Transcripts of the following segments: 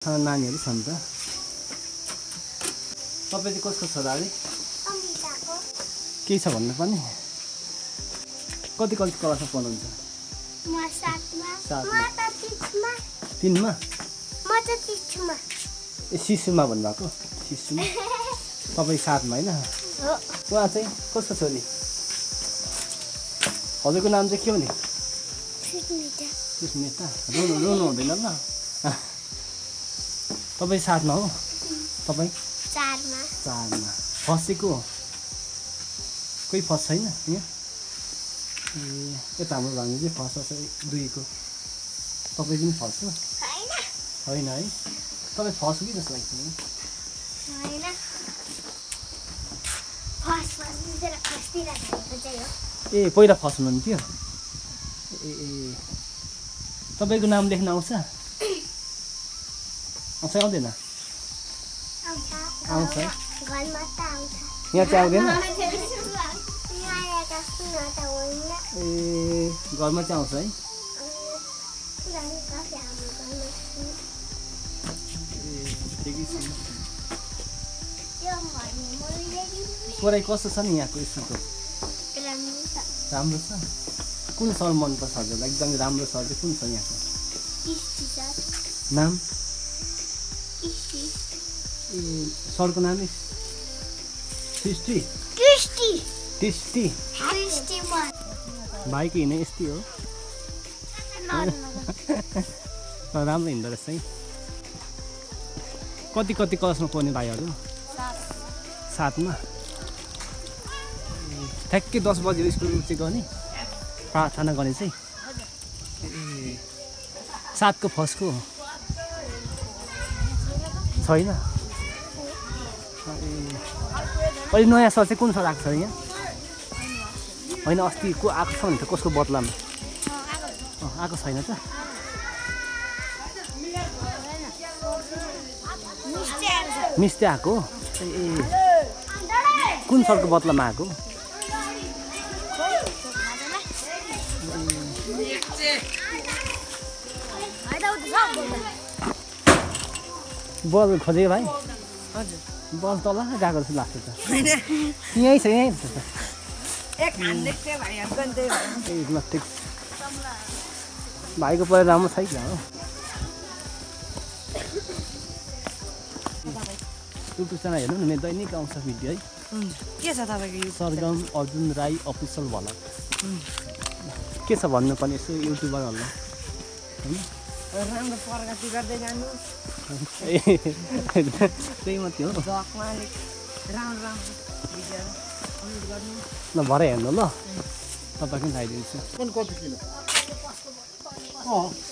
सानो नानीहरू छन् त तपाईँ चाहिँ कसको छोरा अरे के छ भन्नु पनि कति क्लासमा पढ्नुहुन्छ म 7मा म त 3मा म त 3मा ए शिशुमा भन्नुभएको शिशुमा तपाईँ 7मा होइन हो उहाँ चाहिँ कसको छोरी हजुरको नाम चाहिँ के हो नि सुस्मिता रुनु हुँदैन ल तपाईँ 7मा हो तपाईँ 4मा फसेको कोही फस छैन यहाँ ए यता हाम्रो भान्जी चाहिँ फस 2को तपाईँ पनि फस्छ होइन है तपाईँ फस्यो कि जस्तो लाग्छ ए पहिला फस्नुहुन्थ्यो ए तपाईँको नाम लेख्न आउँछ आउँदैन आउँछ यहाँ चाहिँ आउँदैन ए घरमा चाहिँ आउँछ है पढाइ कस्तो छ नि यहाँको स्कुलको राम्रो छ कुन सर मनपर्छ हजुरलाई एकदमै राम्रो सर चाहिँ कुन छ यहाँको नाम ए सरको नाम टिस्टी भाइको हिँड्ने यस्तै हो राम्रो हिँड्दो रहेछ है कति क्लासमा पढ्ने भाइहरू 7मा ठ्याक्कै 10 बजी स्कुल चाहिँ गर्ने प्रार्थना गर्ने चाहिँ ए 7को फर्स्टको छैन अहिले नयाँ सर चाहिँ कुन सर आएको छ यहाँ होइन अस्ति को आएको छ भने त कसको बदलामा आएको छैन त मिस्टे आएको ए कुन सरको बदलामा आएको बल खोजेको भाइ बल तल गएको जस्तो लाग्छ त यहीँ छ भाइको पढाइ राम्रो छ क्या हो युट्युब च्यानल हेर्नु न मेरो दैनिक आउँछ भिडियो है के छ तपाईँको सरगम अर्जुन राई अफिसियल भन के छ भन्नुपर्ने यसो युट्युबरहरूलाई होइन राम्रो प्रगति गर्दै जानु त्यही मात्रै हो ल भरे हेर्नु ल तपाईँको खाइदिन्छु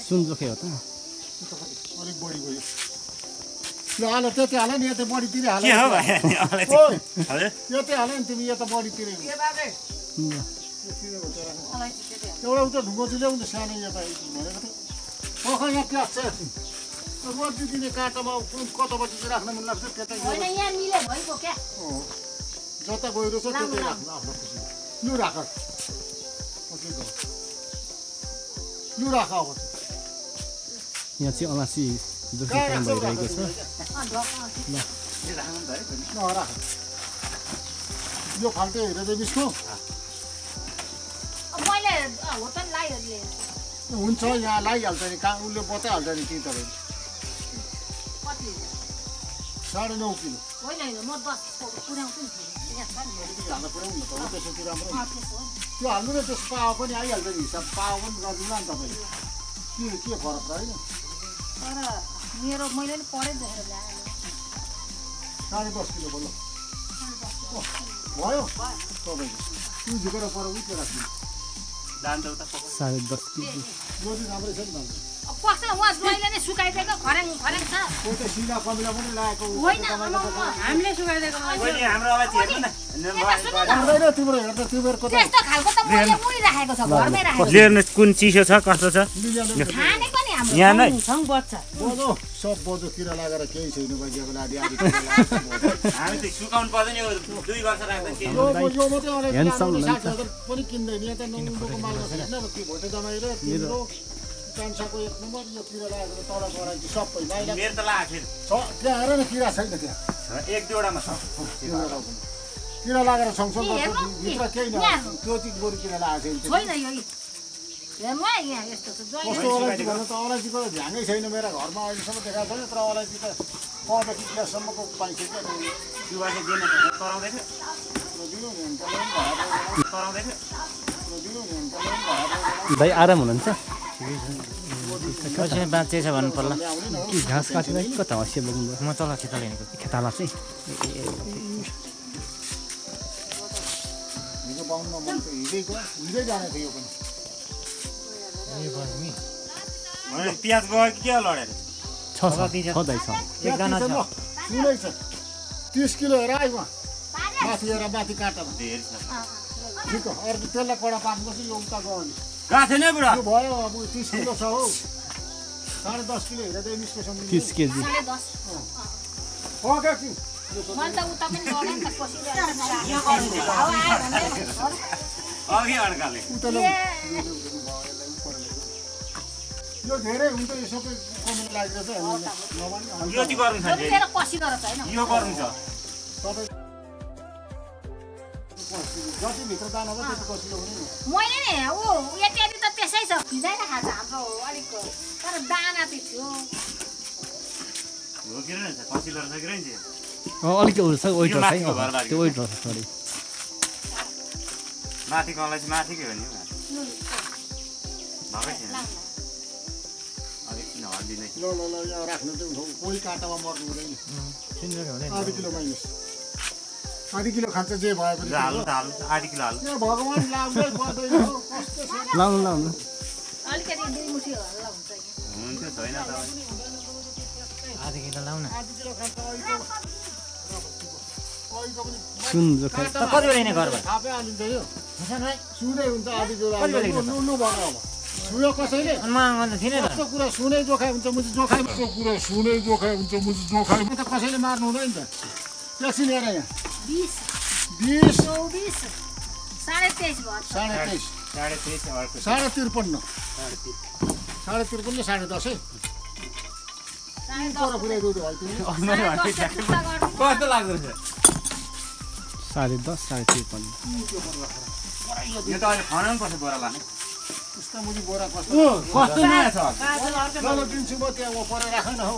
सुनचोखे हो त अलिक बढी गयो ल हाल त्यति हाल नि यता बढीतिरै हाल यतै हाल नि तिमी यता बढीतिरै एउटा उता ढुङ्गो ल्याउ न सानो यता भनेको थिएँ यहाँ क्लास छ रोटी दिने काँटामा कतापट्टि चाहिँ राख्न मन लाग्छ त्यतै जता गइरहेको छ त्यतै राख्नु आफ्नो खुसी लु राख लु राख अब यहाँ चाहिँ अलैँची भइरहेको छ राख यो फाल्टो हेरेर बिस्को हुन्छ यहाँ लगाइहाल्छ नि कहाँ उसले बताइहाल्छ नि कि तपाईँ 9.5 किलो त्यो हाल्नु न त्यस पावा पनि आइहाल्छ नि हिसाब पावा पनि गरिदिउँला नि तपाईँले के फरक रहेन मेरो मैले नि पढे देखेर ल्याएँ 10.5 किलो बोल्नु भयो तपाईँको त्यो झुकेर पर उठ्यो राख्नु 10.5 किलो रोटी राम्रै छ नि कस्तो उहाँ जोइले नै सुकाइदिएको खरेङ छ त्यो त सिधा कमिला पनि लगाएको हामीले सुकाइदिएको तिम्रो हेर्दा तिमीहरूको त्यस्तो खालको त मैले मुनि राखेको छ घरमै राखेको हेर्नु कुन चिसो छ कस्तो छ खाने पनि हाम्रो यहाँ नै सँग बच्छ बोजो सब बोजो किरा लागेर केही छैन बाजेको लाडी आदि हामी त सुकाउनु पर्दैन यो 2 वर्ष राख्दा के यो मात्रै अलि 60,000 पनि किन्दैन यहाँ त नौको माल छैन के भोटे जमाएर तिम्रो कान्छाको 1 नम्बर यो किरा लागेको तल गराइदियो सबै बाहिर मेरो त लाग्यो त्यहाँ हेर न किरा छैन त्यहाँ एक दुईवटामा छ किरा लागेर सँगसँगै भित्र केही न त्यो चाहिँ बरु किरा लागेको छैन छैन यो हेर्नु है यहाँ यस्तो छ कस्तो अलैँची भन्नु त अलैँचीको झ्याङै छैन मेरो घरमा अहिलेसम्म देखाएको छैन तर अलैँची त पदेखि किरासम्मको पाइन्छ क्या युवा चाहिँ दिएन कराउँदै थियो कराउँदै थियो दाइ आराम हुनुहुन्छ कसैले बाँचेको छ भन्नु पर्ला कि घाँस काटेर कता हँसिया बोक्नुभयो म तल खेताला हिँडेको खेताला चाहिँ हिजो बाउन्न मन त हिजै जाने थियो यो पनि प्याज गयो कि क्या लडेर छ दाइ छ एकजना छ सुनै छ 30 किलो हेर आइ उहाँ माथि हेर माथि काँटामा धेरै छ ठिक हो अर्को त्यसलाई कडा पार्नुपर्छ यो उता गयो भने गएको छैन बुढा यो भयो अब 30 किलो छ हौ 10.5 किलो हेरेर निस्केसम्म 30 केजी 10.5 हो क्या कि मन त उता पनि गरे नि त अघि अड्काले यो धेरै हुन्छ यो सबै कमेन्ट लागेको छ यो चाहिँ गर्नु छ मेरो कसिदो रहेछ हैन यो गर्नु छ तपाईँ जति भित्र दाना भयो त्यति कसिलो हुने नि मैले नि ऊ यति त त्यसै छ भिजाएर खान्छ हाम्रो अलिक तर दाना चाहिँ थियो हो किन छ कसिलो रहेछ कि रहेछ अलिक उयो छ वेट छ है त्यो वेट छ सरी माथि कलाई चाहिँ माथि के हो नि भएकै छैन अलिक किन हल्दी नै ल यहाँ राख्नु त कोही काँटामा मर्नु हुँदैन आधी किलो माइनस आधी किलो खान्छ जे भए पनि हाल्नु त हाल्नु आधी किलो हाल्नु यहाँ भगवान् लाग्दै पर्दैन हौ कस्तो छ लाउनु अलिकति दुई मुठी हल्ला हुन्छ हुन्थ्यो छैन त आधी किलो लाउन आधी किलो खान्छ अहिलेको पनि सुन जोखा त कति बेला हिँड्ने घरबाट थापै हालिन्छ यो हुन्छन् भाइ सुनै हुन्छ आधी किलो कति बेला हिँड्नु लुल्लु भयो अब सुयो कसैले अनि म अन्त थिएन त कस्तो कुरा सुनै जोखाइ हुन्छ मुझे जोखाइ कस्तो कुरा सुनै जोखाइ हुन्छ मुझे जोखाइ त कसैले मार्नु हुँदैन त एकछिन हेर यहाँ 20 20 24 23.5 भयो 23.5 साढे 23 अर्को 53 साढे 10 है पर पुऱ्याइदियो त भाइ तिमीले कस्तो लाग्दो रहेछ 10.5 53 यो त अहिले खनाउनु पर्छ बोरा लाने त्यस्तो मुनि बोरा कस्तो कस्तो नयाँ छ ल दिन्छु म त्यहाँ पर राख न हौ